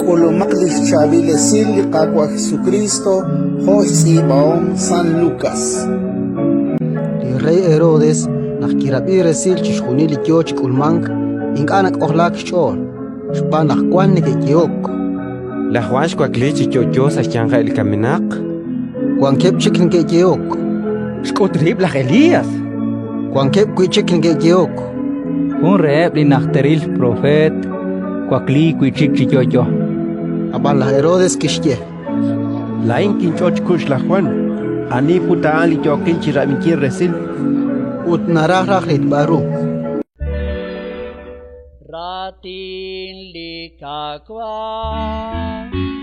K'ulumaq li xchaab'il esil li Qaawa' Jesukriist jo' xtz'iib'ahom San Lukas. Li rey Herodes, naq kirab'i resil chixjunil li yo chi k'ulmank, ink'a' nak'ojlaak xch'ool, xb'aan naq wank neke'yehok: Laj Jwan xwakliik chi yo'yo sa' xyanqeb' li kamenaq. Wankeb' chik neke'yehok: Xk'ut rib' laj Elías. Wankeb' wi' chik neke'yehok: Jun reheb' li najteril propeet wakliik wi' chik chi yo'yo. Ab'an laj Herodes kixye: Laa'in kinch'ot xkux laj Jwan. Ani put a'an li yookin chi rab'inkil resil? Ut naraj raj rilb'al ru. Raatin li Qaawa'.